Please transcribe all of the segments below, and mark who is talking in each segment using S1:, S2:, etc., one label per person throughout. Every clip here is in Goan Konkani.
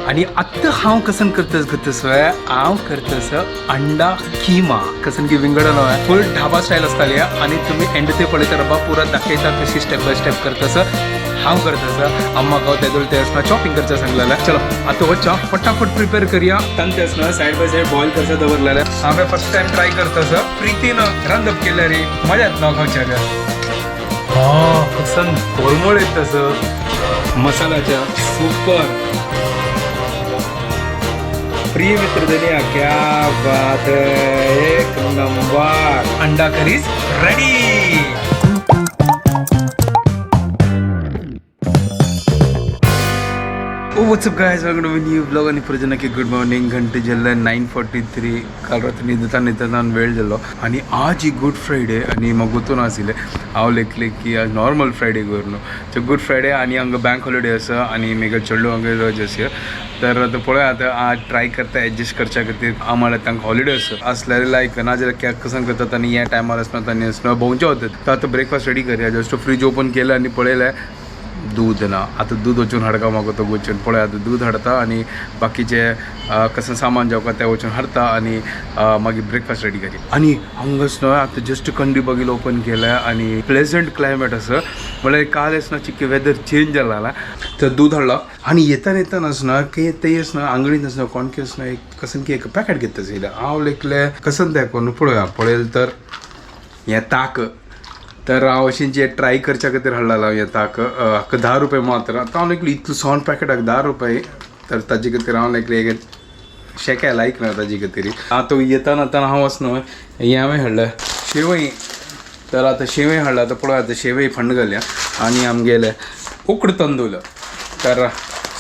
S1: आणि आत्ता हांव कसन करतस गतस हांव करतस अंडा किमा कसन की विंगड न्हय फुल ढाबा स्टायल आसताली. आणि तुम्ही एंड ते पळयता रब्बा पुरा दाखयता कशी स्टेप बाय स्टेप करतस हांव करतस. अम्मा गाव तेदोळ ते आसना चॉपिंग करचा सांगलेलं. चलो आता वच्चा फटाफट प्रिपेअर करूया. तांते आसना सायड बाय सायड बॉईल करचा दवरलेलं. हांवें फर्स्ट टाइम ट्राय करतस. प्रितीन रांदप केलं रे मजा येत ना खावच्या. हा कसन कोरमळ येत तसं मसाल्याच्या सुपर. प्रिय मित्र धनिया क्या बात है, एक नंबर अंडा curries ready. Oh what's up guys, welcome to my new vlog. आणि प्रजनकी गुड मॉर्निंग. घंटे जाल्ले 9:43. काल रात्री न्हिदता न्हिदता वेळ जाल्लो आणि आज ही गुड फ्रायडे आणि म्हाका गोतून आशिल्लें. हांव लेखलें की आज नॉर्मल फ्रायडे करून सो गुड फ्रायडे आणि हांगा बँक हॉलिडे आसा आणि मेगा चेडू हांगा रज आसा. तर आतां पळय आतां आज ट्राय करता एडजस्ट करच्या खातीर. आम्हाला तांकां हॉलिडे आसा आसल्यार लायक नाजाल्यार कसन करतात आनी ह्या टायमार आसना तांणी आसना भोंवचे वतात. तर आतां ब्रेकफास्ट रेडी करया. जस्ट फ्रीज ओपन केलें आनी पळयलें दूध ना. आतां दूध वचून हाडका म्हाका तो वचून पळय आतां दूध हाडता आनी बाकीचे कसं सामान जेवका तें वचून हाडता आनी मागीर ब्रेकफास्ट रेडी करी. आनी हांगाच न्हय आतां जस्ट कंडी बगील ओपन केलें आनी प्लेजंट क्लायमेट आसा. म्हळ्यार काल आसना चिक्के वेदर चेंज जाला. तर दूध हाडलो आनी येताना येताना आसना की ते आसना आंगडीन आसना कोणके आसना एक कसन की एक पॅकेट घेतलें आशिल्लें. हांव लेखलें कसन तें करून पळोवया. पळयल तर हें ताक. तर हांव अशें जे ट्राय करच्या खातीर हाडलेलो हें ताक. हाका 10 रुपये मात्र. आतां हांव लेखलें इतलो सोन पॅकेटाक 10 रुपये. तर ताजे खातीर हांव लेखलें एक शेकाय लायक ना ताजे खातीर. आतां येताना आतां हांव वच न्हय हें हांवें हाडलें शेवय. तर आतां शेवय हाडला. आतां पळय आतां शेवय फंड घालया आनी आमगेलें उकड तांदूळ. तर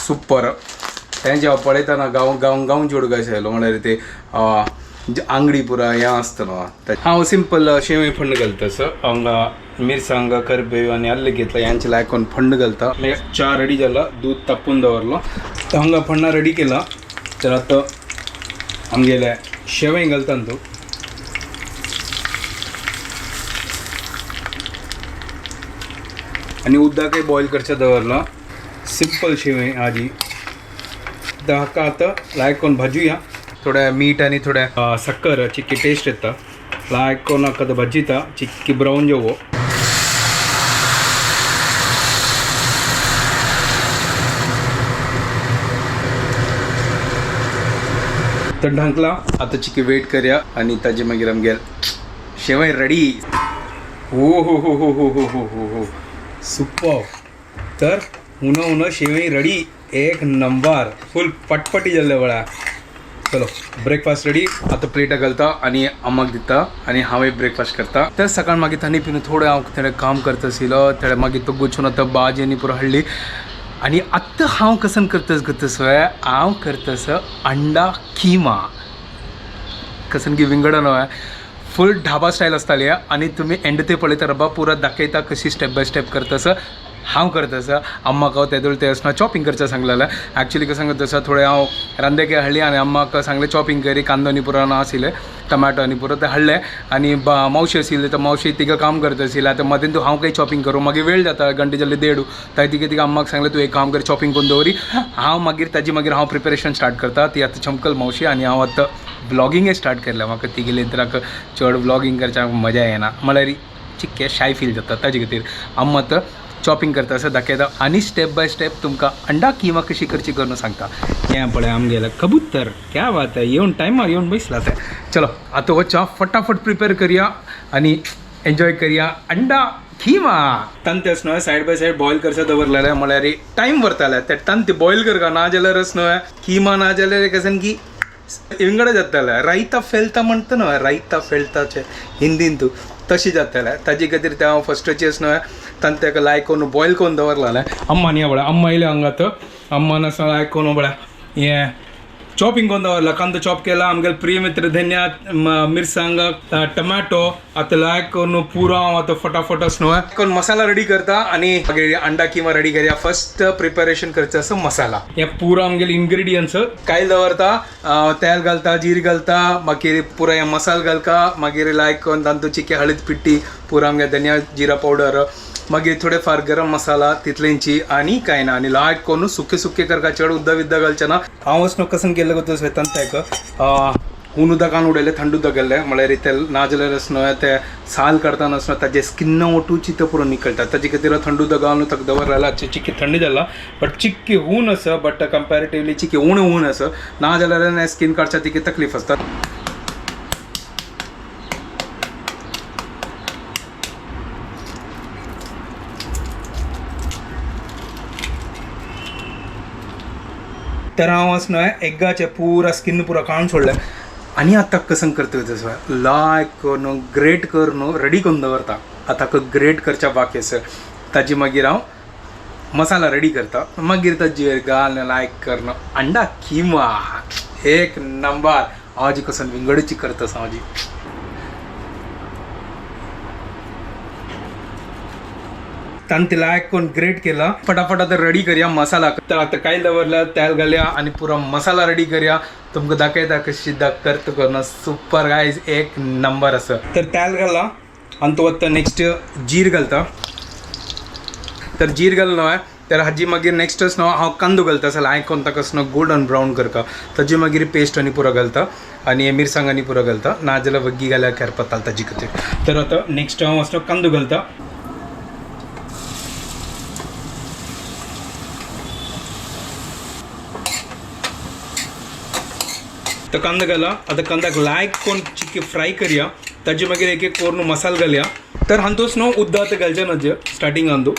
S1: सुपर तें जेव्हा पळयतना गांव गांव गांव जोड कशें आयलो म्हळ्यार ते आंगडी पुरा हें आसता न्हू. हांव सिंपल शेवय फंड घालता सर. हांगा मिरसांग करबेव आनी आल्लें घेतला यांचे लायकोन फंड घालता. मागीर च्या रेडी जाला, दूध तापून दवरलो. तर हांगा फण्णा रेडी केला. तर आतां आमगेले शेवय घालता न्हू. आनी उदकय बॉयल करचें दवरलां. सिंपल शेवय आजी. तर हाका आतां लायकोन भाजुया. थोडें मीठ आनी थोडें साकर चिक्की टेस्ट येता. लायकोन हाका आतां भाजिता चिक्की ब्रावन जावो. तर ढांकला आतां चिक्की वेट करया आनी ताजे मागीर आमगेर शेवय रेडी. हो हो हो हो हो हो हो हो हो सुपर. तर उनो उनो शेवय रेडी, एक नंबर फुल पटपटी जाल्ले वळा. चलो ब्रेकफास्ट रेडी. आतां प्लेटा घालता आनी अम्माक दिता आनी हांवूय ब्रेकफास्ट करता. तर सकाळ मागीर थंडी पिवन थोडें हांव थोडें काम करता आशिल्लो. थोडें मागीर तो गुच्छून आतां भाजी आनी पुरो हाडली. आनी आत्तां हांव कसन करतस गतस हांव करतस अंडा किमा कसन की विंगड न्हय फुल ढाबा स्टायल आसताली. आनी तुमी एंड ते पळयता रब्बा पुरा दाखयता कशी स्टेप बाय स्टेप करतस हांव करतस. अम्माक हांव तेदोळ ते आसना चॉपिंग करचें सांगलेलें. एक्चुली कशें सांगता तसं थोडें हांव रांदेके हाडली आनी अम्माक सांगलें चॉपिंग करी. कांदो आनी पुरो ना आशिल्लें, टमाटो आनी पुरो तें हाडलें. आनी मावशी आशिल्ली तर मावशी तिका काम करता आशिल्लें. आतां मदेन तूं हांव काही चॉपिंग करूं मागीर वेळ जाता, घंटे जाल्ले 1:30. ताई तिका तिका अम्माक सांगलें तूं एक काम कर चॉपिंग करून दवरी, हांव मागीर ताजी मागीर हांव प्रिपेरेशन स्टार्ट करता. ती आतां चमकल मावशी आनी हांव आतां व्लॉगिंगय स्टार्ट केलें. म्हाका तिगेले तर चड व्लॉगिंग करच्याक मजा येना, म्हळ्यार चिक्के शाय फील जाता. ताजे खातीर अम्मा आतां चॉपिंग करता असं दाखयता आनी स्टेप बाय स्टेप तुमकां अंडा किमा कशी करची करून सांगता. हें पळय आमगेलें कबूतर, क्या बात आहे, येवन टायमार येवन बसला तें. चलो आतां वच्चा फटाफट प्रिपेर करया आनी एन्जॉय करया अंडा किमा. तांते न्हय सायड बाय सायड बॉयल करचें दवरलेलें, म्हळ्यार टायम व्हरताले ते तांते बॉयल करका ना जाल्यारच न्हय किमा ना जाल्यार कशें की विंगड जातालें. रायता फेलता म्हणटा न्हय, रायता फेलताचें हिंदीन तूं तशें जातालें. ताजे खातीर तें हांव फस्टाचेच न्हय तांकां ताका लायक करून बॉयल करून दवरलेलें. अम्मा न्ही पळय अम्मा येयल्या हांगा. आतां अम्मान असो लायक करून पळय हें चॉपिंग करून दवरला. कांदो चॉप केला आमगेले प्रिय मित्र धन्या मिरसांग टमाटो आतां लायक करून पुरो हांव आतां फटाफट न्हय करून मसाला रेडी करता आनी मागीर अंडा किमा रेडी करया. फर्स्ट प्रिपेरेशन करचें आसा मसाला. हें पुरो आमगेले इन्ग्रिडियंट्स कायल दवरता, तेल घालता, जीर घालता, मागीर पुरो हें मसाला घालता, मागीर लायक करून तातूंत चिके हळद पिट्टी पुरो आमगे धनिया जिरा पावडर मागीर थोडे फार गरम मसाला तितलेंची आनी कांय ना. आनी लायक करून सुके सुके करका, चड उद्दा विद्दा घालचें ना. हांव न्हू कसन केल्लें गो श्वेतान तेका हून उदकान उडयलें, थंड उदक घाल्लें, म्हळ्यार ते नाजाल्यार न्हय ते साल काडताना न्हय ताजे स्किन ओटूची ते पुरो निकळटा. ताजे खातीर थंड उदक घालून ताका दवरलें. चिक्की थंडी जाला बट चिक्की हून आसा, बट कंपॅरेटिवली चिक्की उणें हून आसा. नाजाल्यार स्किन काडच्या तिकी तकलीफ आसता. तर हांव अस न्हय एग्गाचें पुरा स्किन पुरा काडून सोडलें आनी आतां कसं करता तसो लायक करून ग्रेट करून रेडी करून दवरता. आतां ग्रेट करच्या बाकी आसा ताजी मागीर हांव मसाला रेडी करता, मागीर ताजेर घाल लायक करून अंडा किमा एक नंबर. हांव जी कसन विंगडची करता हांव जी. तान ते लायक करून ग्रेट केला. फटाफट आता रेडी करया मसाला. तर आता काय दवरला तेल घालया आणि पुरा मसाला रेडी करया. तुमकां दाखयता कशी करता करून सुपर गायज एक नंबर असं. तर तेल घाला आणि तो आतां नेक्स्ट जीर घालता. तर जीर घाल न्हय तर हाजी मागीर नेक्स्ट न्हय हांव कांदो घालता असं लायक करून ताका न्हय गोल्डन ब्रावन करता. ताजी मागीर पेस्ट आनी पुरो घालता आनी मिरसांग आनी पुरो घालता, नाजाल्यार वग्गी घाल्यार करपताल ताजी खातीर. तर आतां नेक्स्ट हांव असो कांदो घालता. तर कांदा घाला. आतां कांद्याक लायक कोण चिक्की फ्राय करया. ताजे मागीर एक एक करून मसालो घालया. तर हातूंत न्हू उद्दां आतां घालचें ना जे स्टार्टींग हातूंत,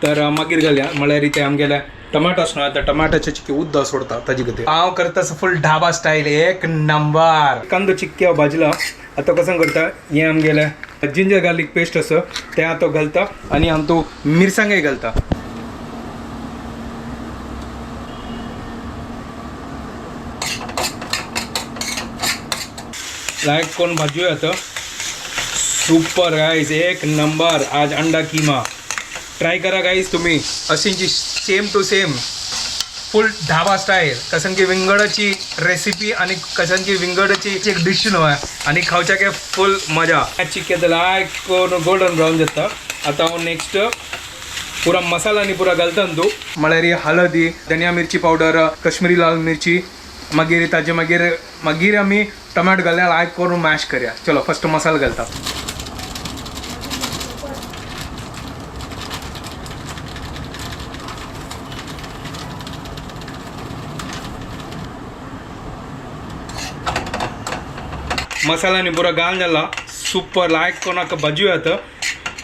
S1: तर मागीर घालया. म्हळ्यार ते आमगेले टमाटो न्हू आतां टमाटाचे चिक्की उद्दां सोडता ताजे खातीर. हांव करता फूल ढाबा स्टायल एक नंबर. कांदो चिक्की हांव भाजला. आतां कसं करता हें आमगेलें जिंजर गार्लीक पेस्ट आसा तें आतां घालता आनी हातूंत मिरसांगय घालता. लायक कोण भाजूया आता. सुपर गाईज एक नंबर. आज अंडा किमा ट्राय करा गाईज तुम्ही. अशीची same to same full dhaba style. कसं की विंगडाची रेसिपी आणि कसं की विंगडाची एक डिश न्हय आणि खावच्याके फुल मजा. चिक्के लायक कोण गोल्डन ब्रावन जाता. आता हांव नेक्स्ट पुरा मसाला आनी पुरा घालता न्हू तूं, म्हळ्यार हळदी, धनिया मिरची पावडर, कश्मीरी लाल मिरची, मागीर ताजे मागीर मागीर आमी टमाटो घालया लायक करून मॅश करया. चलो फर्स्ट मसाला घालता. मसाला न्ही पुरो घाल जाला सुपर लायक करून आतां भाजूया आतां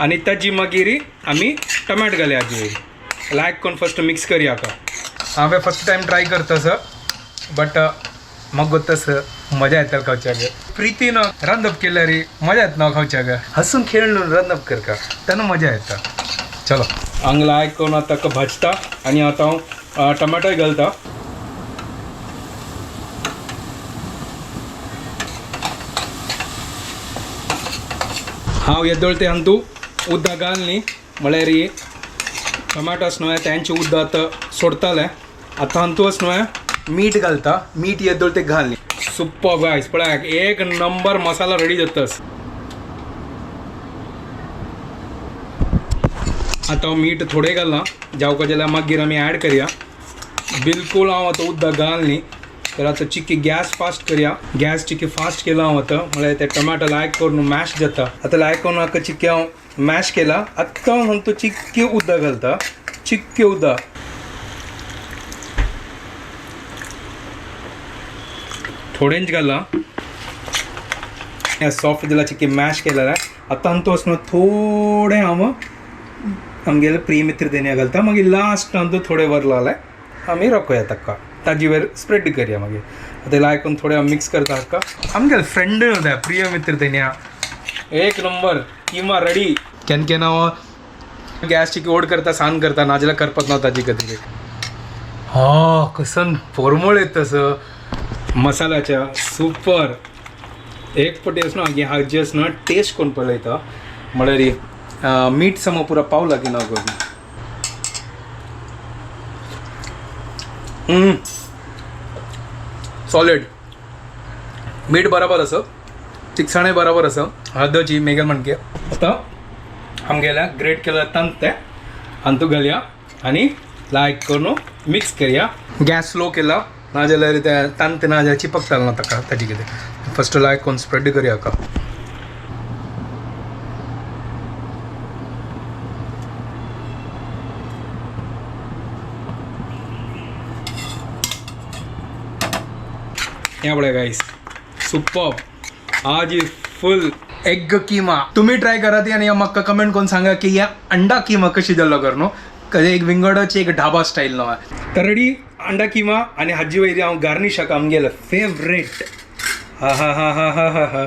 S1: आनी ताजी मागीर आमी टमाटो घालया. हाजी लायक करून फर्स्ट मिक्स करया. हांवें फर्स्ट टायम ट्राय करता सर, बट म्हाका गोत्ता सर मजा येता खावच्याक. प्रितीन रांदप केल्यार मजा येता ना खावच्याक. हसून खेळून रांदप करता तेन्ना मजा येता. चलो हांगा लायक करून आतां भाजता आनी आतां हांव टमाटोय घालता. हांव येदोळ ते हातूं उदक घाल न्ही, म्हळ्यार टमाटोस न्हय तेंचे उदक आतां सोडतालें. आतां हातूंत न्हय मीठ घालता. मीठ येदोळ ते घाल न्ही. सुपर गायस पळय एक नंबर मसाला रेडी जाता. आतां हांव मीठ थोडें घालना जावपा जाल्यार मागीर आमी एड करया. बिलकूल हांव आतां उदक घाल न्ही. तर आतां चिक्की गॅस फास्ट करया. गॅस चिक्की फास्ट केला हांव आतां, म्हळ्यार ते टमाटो लायक करून मॅश जाता. आतां लायक करून आतां चिक्की हांव मॅश केला. आतां हांव तो चिक्की उदक घालता. चिक्की उदक थोडेंच घाला. सॉफ्ट दिला चिक्की मॅश केलेला. आतां हांव तो न्हू थोडें हांव आमगेले प्रिय मित्र धनिया घालता. मागीर लास्ट हांव थोडें वर लायलें आमी रोखोया ताका ताजी वयर स्प्रेड करया. मागीर आतां लायक करून थोडें हांव मिक्स करता हाका. आमगेले फ्रेंड न्हू प्रिय मित्र धनिया एक नंबर किमा रेडी. केन्ना केन्ना हांव गॅस चिकी ओड करता सान करता, नाजाल्यार करपत ना ताजी खातीर. हा कसन परमळ येता तसं मसाल्याच्या सुपर. एक पटी आसा न्हू हाजी आसा न्हू टेस्ट कोण पळयता, म्हळ्यार मीठ सम पुरा पावला की ना करून. सॉलिड मीठ बरोबर आसा, तिखसाणय बरोबर आसा, हळदची मेगल माणके. आतां आमगेल्या ग्रेट केला तांते आनी तूं घालया आनी लायक करून मिक्स करया. गॅस स्लो केला नाजाल्यार ते तांते ना जाल्यार चिपकतालो ना ताका. ताजी कितें फस्ट लायक करून स्प्रेड करया हाका. हे पळय गायस, सुपर. आज फुल एग किमा तुम्ही ट्राय करा ती आणि म्हाका कमेंट करून सांगा की या अंडा किमा कशी जाल्लो कर न्हू, कधी एक विंगडाची एक ढाबा स्टाईल न्हू. तर रेडी अंडा किमा आणि हाजी वयरी हांव गार्निशाक आमगेलो फेवरेट. हा हा हा हा हा हा हा,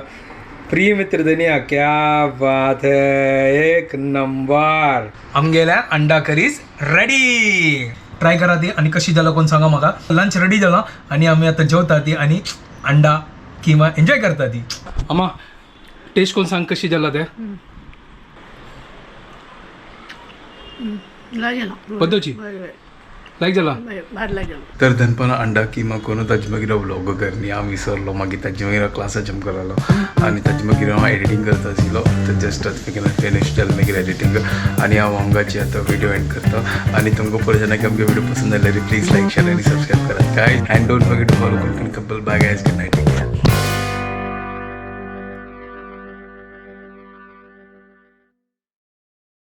S1: प्रिय मित्र धनिया, क्या बात है, एक नंबर. आमगेल्या अंडा करीज रेडी. ट्राय करा ती आणि कशी जाला कोण सांगा म्हाका. लंच रेडी जाला आणि आमी आता जेवता ती आणि अंडा किमा एन्जॉय करता ती. अम्मा, टेस्ट कोण सांग कशी जाला ते.
S2: लागेल.
S1: पद्धतची? लायक जाला.
S2: भारी लागेल.
S1: तर दनपारां अंडा किमा करून ताजे मागीर हांव व्लॉग करनी हांव विसरलो. मागीर ताजे मागीर हांव क्लासा जम्प करलो आनी ताजे मागीर हांव एडिटींग करता आशिल्लो. तर जस्ट आतां फिनिश जालें मागीर एडिटींग आनी हांव हांगाची आतां व्हिडिओ एंड करता. आनी तुमकां पळय जाल्यार आमगे व्हिडिओ पसंत जाल्यार प्लीज लायक, शेअर आनी सबस्क्रायब करात guys, and don't forget to follow Konkan couple. Bye guys, good night.